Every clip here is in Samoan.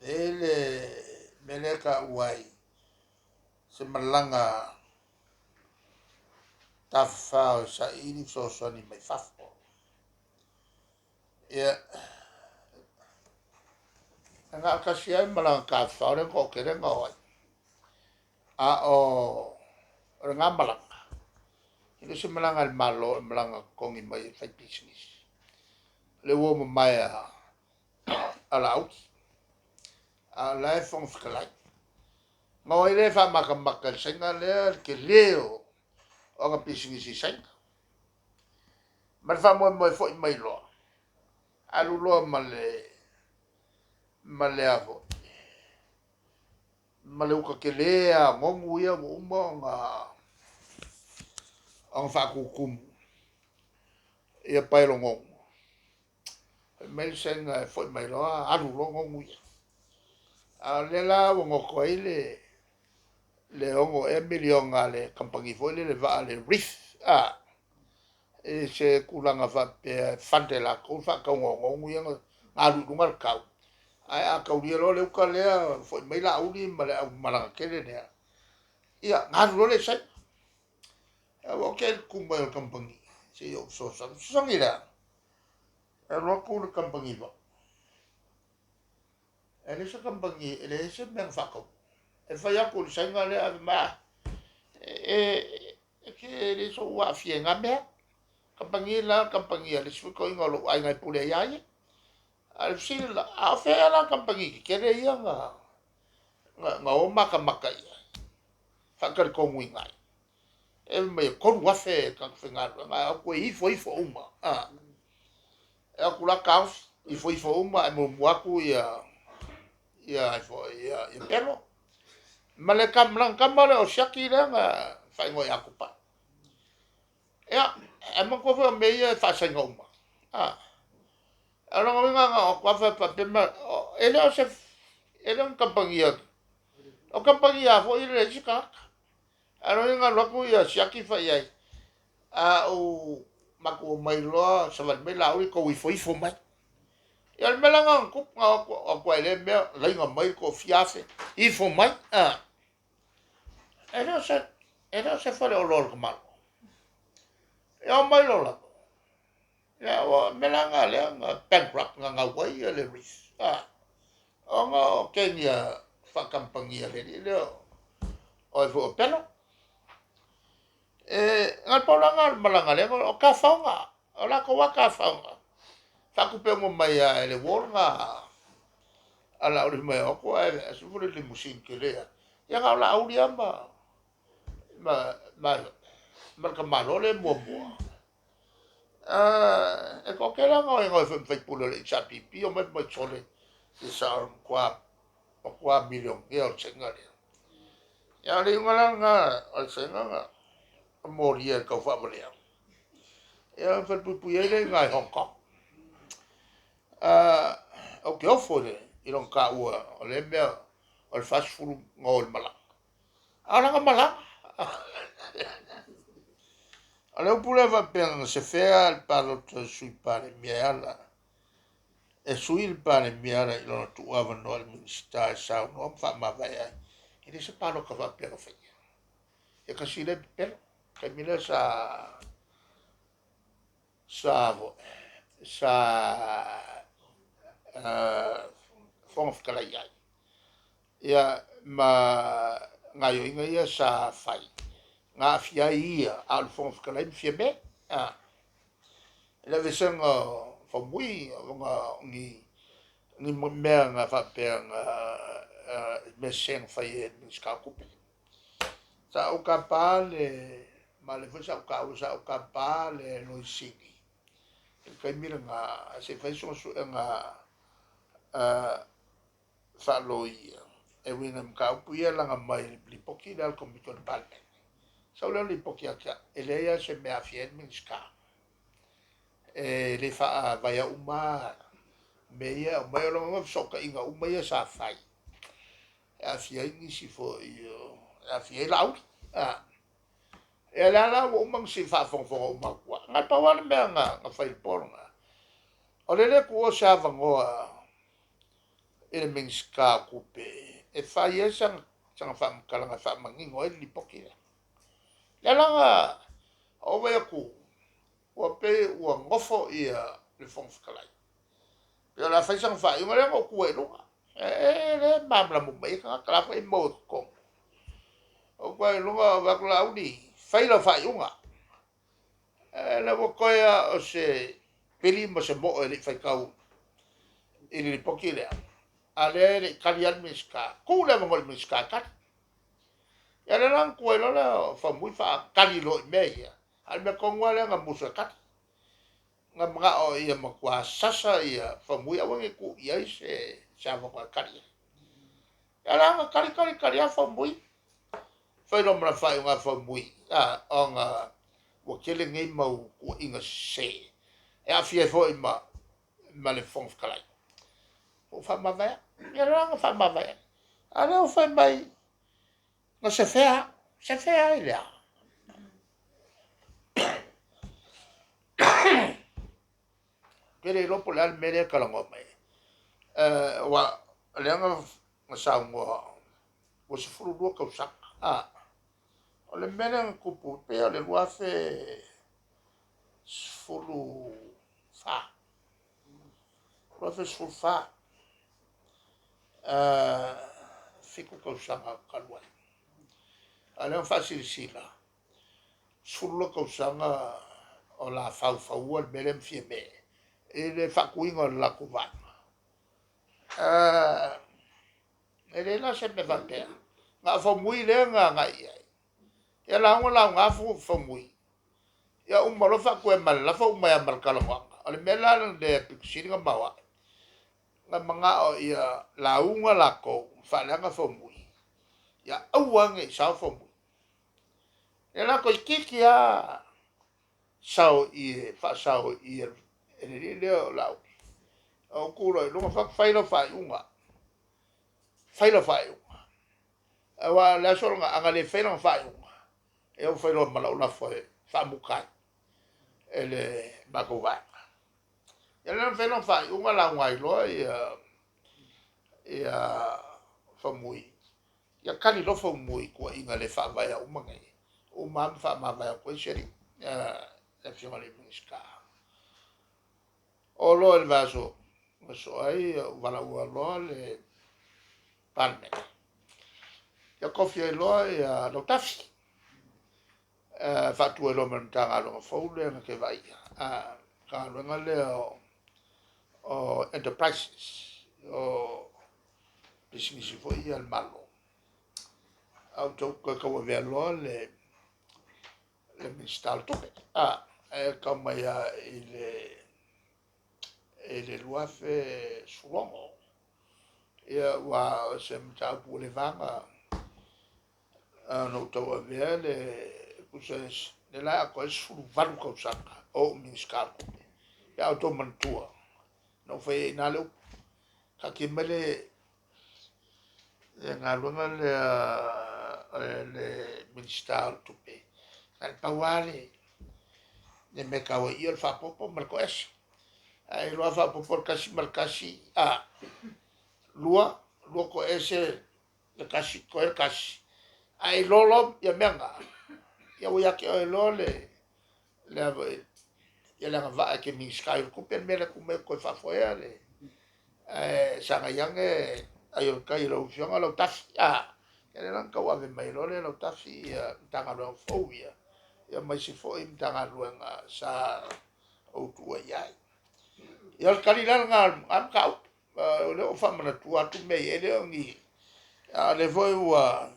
E i ai le mea lea e taua ai se malaga tafafao e saili fesoasoani mai fafo. Ia, e na o le tasi lava le malaga tafafao lea na toatele na o ai, a o lena malaga, e le o se malaga a le Malo o le malaga totogi mai e faipisinisi. O le uo mamae a Laauli, a o la e Fofoga Fetalai. Na o ai lea e faamatamata e le Saina lea le tele o ana pisinisi i Saina. Ma le faamoemoe e foi mai loa, alu loa ma le, ma le a foi, ma le uta tele lava o nonu ia ua uma ona faatutumu ia paelo nonu. Fai mai le Saina e foi mai loa alu loa nonu ia. A o lea la ua goto ai le 6 ea miliona a le kamupani foi lele vaa le Reef i se tulaga faapea e fund e latou le faatauga o nonu ia na alu i luga le tau. Ae a taulia loa le uta lea, foi mai Laauli ma le aumalaga tele lea, ia ona alu loa lea i Saina. Ua ou te tu mai o le kamupani se i ou fesoasoani. Fesoasoani i le a? E alu atu le kamupani vaa. E leai se kamupani, e leai se mea na faatau. E fai atu i le Saina lea, ave mai, e te le sou aafia i na mea. Kamupani la, kamupani a le isi foi toeaina o lou aiga e pule ai ia ia. A o le fesili la, a o fea la kamupani tetele ia na o matamata i ai, faatalitonuina ai? E mai e 3,000 tagata faigaluega, ae o atu e ifo ifo uma. E o atu la taofi, ifo ifo uma, ae muamua atu ia ia Pelo. Ma le tama lea o Siaki lea na faaigoa ia Tupai. Ia, ae manatua foi o mea ia e faasaina uma. A o lona uiga na o atu lava faapea, e le o se, e le o ni kamupani a, o kamupani a foi e leai se tagata. Ae o lona uiga na alu atu ia Siaki fai i ai, a ou matou omai loa savali mai Laauli, tou ifoifo mai. Ia o le mea la lena na tupu, na o atu lava i lea mea, laina mai le toafia afe, ifo mai. E le o se, e le o se faleoloa o le tamaloa. E omai loa lava. Ia o mea la na lea na bankrupt na gau ai le Reef. Ona o keni a faakamupani a le alii lea o ai foi o Pelo. E na o le pau la lena o le malaga lea, o tafaoga, o latou lava tafaoga. Faatupe uma mai lava e le wall na a Laauli mai o atu ae asufu le limusine tele lava. Ia na o Laauli lava ma le tamaloa lea muamua. E toatele lava na o e foi ma faipule o le HRPP, omai fai mai, sole, se sao matua, matua milionea o le Saina lea. Ia o le iuga la lena o le Saina na molia e tau faavalea. Ia ona falepuipui ai lea i ina i Hong Kong. Ou te ofo i lona taua o lea mea o le 40 na o i le malaga. A o lana malaga. O le upu lea faapea na sefea le palota a le Sui Palemia e ala e sui le Palemia e ala i lona tuuavanoa i le Minisita e saunoa ma faamavae ai. E le se palota faapea na faia. E tasi lea pepelo. Taimi lea sa Fofoga Fetalai ai. Ia ma gaoioiga ia sa fai, na aafia ai ia, a o le Fofoga Fetalai ma Fiame. I le aveeseina o Faumui, ona o ni mea na faapea na mea sese na fai e le Minisita o Tupe. Sa ou tapa le, ma o lea foi sa ou taua, sa ou tapa le Loia Sili i le taimi lena se i fai sona suega faaloia e uiga i mataupu ia e laga mai i le lipoti lea a le Komiti o le Palemene. Sau lea o le lipoti ia te au, e leai lava se mea e aafia ai le Minisita. E le faavaea uma mea ia e aumai, o lona uiga o fesootaiga uma ia sa fai, e aafia ai nisi foi, e aafia ai Laauli. Ia lea la ua uma ona sii faafogafoga uma atu lava. Na pau lava le mea na fai i le po lena, o le le tuua o se avanoa. i le Minisita o Tupe e fai ai sana faamatalaga e faamanino ai le lipoti lea. Lea la na ou vaai atu ua pei ua nofo le Fofoga Fetalai, pei o le a fai sana faaiuga, lea na ou tu ai i luga. E le malamalama uma i ai tagata, o la foi e maua i totonu. Ou tu ai i luga ou fai atu, Laauli, fai lau faaiuga. Lea ua toe lava o se pili ma se moo e le i faitau i le lipoti lea, a o lea e le i tali lava le Minisita. Tuu le avanoa i le Minisita e tali. Ia lea la na tuai loa lea o Faumui faatali loa i mea ia, a o le mea tonu lava lea na musu e tali. Na manao ia matua sasa Faumui aua ne i tuu i ai se avanoa e tali ai. Ia la na tali tali tali lava Faumui, fai loa ma lana faaiuga a Faumui, ona ua tele nei mau tuuaiga sese e aafia ai foi ma le Fofoga Fetalai. Ua ou faamavae au. Ia la na faamavae ai. A o lea ua fai mai na sefea au. Sefea ai le a? Ou te le iloa po o le a le mea lea e talanoa mai ai. Aua o lea na saunoa ua 12 tausaga. O le mea lea na tupu pei o le 2014. 2014, 7 tausaga talu ai. A o lea na faasilasila, 12 tausaga o la faufaua le mea lea ma Fiame i le faatuina o le latou vaega. E leai la se mea faapea, na o Faumui lea na agai i ai. Ia lauga lauga Faumui, ia uma loa faatu ai ma le lafo, uma ai lava ma le talanoaga. O le mea la lea pito sili ona maoae, na manao ia lauga latou ma faaleaga Faumui, ia aua ne i sao Faumui. Ia la toeitiiti lava sao i i e faasao i i e le alii lea o Laauli. Ou tu loa i luga fai atu, fai lau faaiuga, fai lau faaiuga. Aua o le aso lena, a na le faia lana faaiuga, ia ua fai loa ma lau lafo e faamuta ai e le matou vaega. Ia lea na fai lana faaiuga, lauga ai loa Faumui. Ia tali loa Faumui i tuuaiga le faavaea uma nei, uma lava ma faamavae atu ai si alii, le afioga i le Minisita. Oo loa i le vaiaso na sosoo ai, valaauina loa le Palemene, ia tofi ai loa Lautafi, faatu ai loa ma le Matagaluega fou lea na te vaaia, Matagaluega lea o Enterprises, o pisinisi foi ia a le Malo. A ou toe tauavea loa le Minisita o le Tupe, e tau mai lava i le 2016. Ia, aua o se mataupu ua leva ona ou tauavea le tusa lea la e atoa ai le 18 tausaga o ou Minisita o le Tupe. Pe a outou manatua, na ou fai ai i ina le upu, taatia mai le galuega lea le Minisita o le Tupe, na o le pau lava le mea taua i i o le faaopoopo ma le toese. Ae iloa faaopoopo le 1 ma le 1, 2, 2 toese le 1, toe le 1. Ae iloa loa ia mea na, ia ua ia te oe loa le agavaa e te Minisita ai o le Tupe, le mea lea tu mai ou toe faafoea le ae sagai ane ai o le tai i lau afioga Lautafi. Ia lea la na tauave mai loa lea Lautafi ia Matagaluega fou ia, ia ma isi foi Matagaluega sa ou tuua i ai. Ia o le tali la lena o le mataupu. O lea ua faamanatua atu mea ia, e le o ni, a o lea foi ua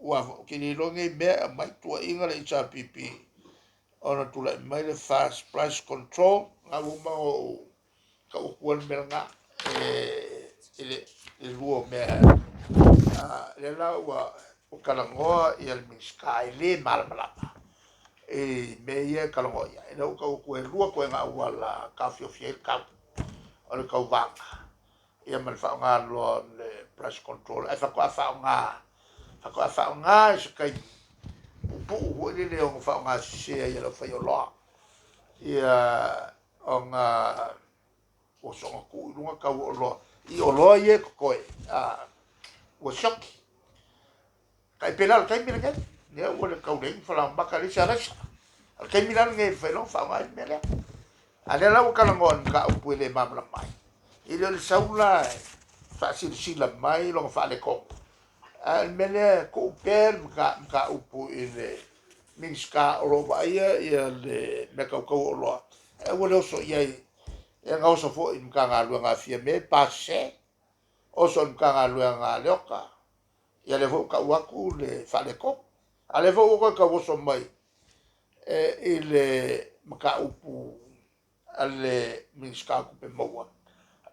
ou te le iloa nei mea e aumai, tuuaiga le HRPP ona tulai mai le Fast Price Control, na ua uma ona ou tau atua le mea lena i le lua o mea. Lea la ua talanoa le Minisita e le malamalama i mea ia e talanoa i ai. Lea ua tau atua e lua ituaiga auala taofiofi ai le tau o le tauvaga, ia ma le faaaoga loa o le price control, ae faatoa faaaoga i se taimi puupuu foi lele ono faaaoga sese ai e le aufaioloa, ia ona ua soona tuu i luga tau o oloa. i oloa ia e totoe, ua sioki. Tai pei la o le taimi lenei, lea ua le tau leai ni falaoamata, leai se araisa. O le taimi la lenei e mafai loa ona faaaoga ai le mea lea. A o lea la ua talanoa i le mataupu e le malamalama ai, e le o le sau la e faasilasila mai lona faaletonu, a o le mea lea e tuu pea le mataupu i le Minisita o lo o vaaia le mea tau tau o oloa, ae aua le oso i ai. Ia na oso foi i le Matagaluega a Fiame pa sese, oso i le Matagaluega a Leota, ia lea foi ua tau atu le faaletonu. A o lea foi ua toe tau oso mai i le mataupu a le Minisita o Tupe Maua,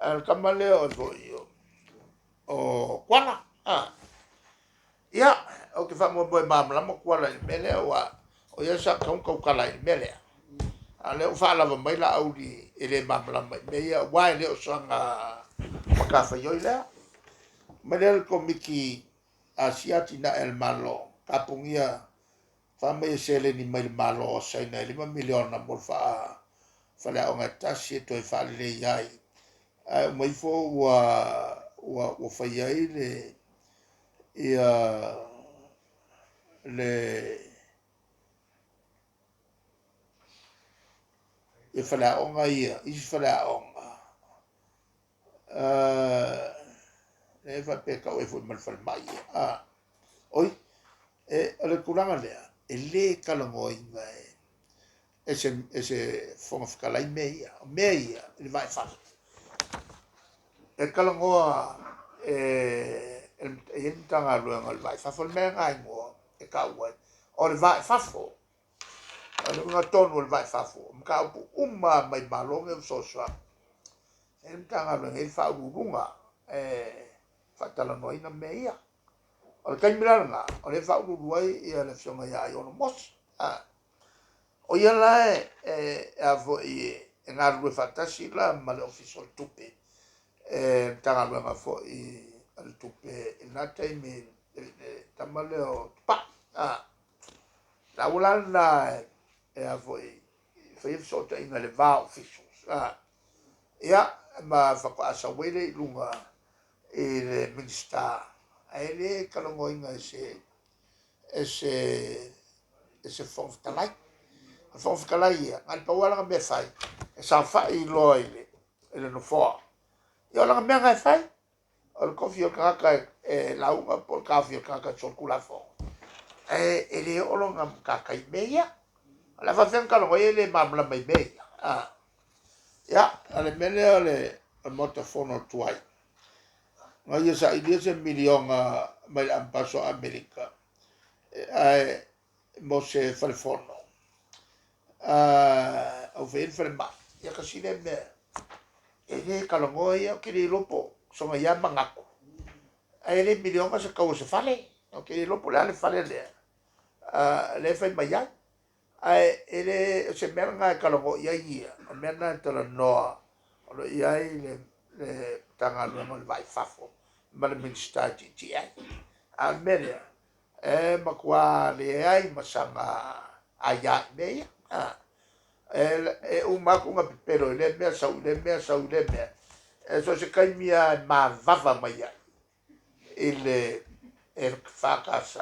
a o le tama lea o foi o Tuala. Ia, ou te faamoemoe e malamalama Tuala i le mea lea, aua o ia sa tatau ona tautala ai i le mea lea. A o lea ua faalava mai Laauli e le malamalama i mea ia, aua e le o sana matafaioi lea. Mai lea le Komiti Asia Atinae a le Malo, tapunia fai mai e seleni mai le Malo o Saina e $5 miliona mo le faleaoga e tasi e toe faalelei ai, ae uma ifo ua fai ai le ia le ia faleaoga ia, isi faleaoga lea e faapea e tau ai foi ma le falemai. Oi, o le tulaga lea, e le talanoaina e se Fofoga Fetalai mea ia. O mea ia i le va i fafo. E talanoa e i ai le Matagaluega o le Va i Fafo, le mea lena e igoa e taua ai, o le va i fafo. O le uiga tonu o le va i fafo, o mataupu uma lava mai Malo nei o fesoasoani. E i ai le Matagaluega e i ai le Faauluuluga e faatalanoaina mea ia. O le taimi la lena, o lea e faauluulu ai le Afioga ia Aiono Mose. O ia la e galulue faatasi la ma le Ofisa o le Tupe, e Matagaluega foi a le Tupe i lena taimi, le tama lea o Tupai. Taua la lena e faia fesootaiga i le va o officials. Ia, ma faatoa sau ai lea i luga i le Minisita, ae le talanoaina e se Fofoga Fetalai. O le Fofoga Fetalai ia, na o le pau lava lana mea e fai, e saofai loa i le nofoa. Ia o lana mea lena e fai, o le tofi o le tagata e lauga po o le taofi o le tagata e solitulafono. Ae e le oo lona matatai i mea ia. O le a faapefea ona talanoa ia e le malamalama i mea ia. Ia, o le mea lea o le Maota Fono tuai, na ia sailia se miliona mai le Ampaso a Amerika ae mo se falefono, au fai ai le falemai. Ia tasi lea mea e le talanoa ia, ou te le iloa po o soona ia manatu, ae le miliona se tau o se fale. Ou te le iloa po o le a le fale lea lea e fai mai ai. Ae e le o se mea lena e talanoa i ai ia, o le mea lena e talanoa o lo o i ai le Matagaluega o le Va i Fafo ma le Minisita e tietie ai. A o le mea lea, e matua leai ma sana aia i mea ia. E uma atu ona pepelo i lea mea, sau i lea mea, sau i lea mea. E so o se taimi lava e mavava mai ai i le EFKS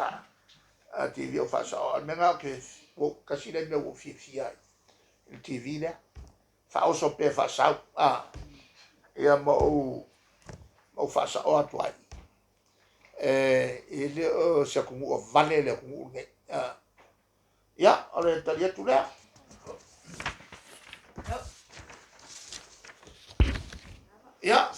TV o faasaoa. O le mea lena ou te, ua tasi lea mea ua ou fiafia ai i le TV lea. Faaoso pea faasau, ia ma ou faasaoa atu ai. E le o se atunuu vale le atunuu lenei. Ia, o le tali atu lea. Ia.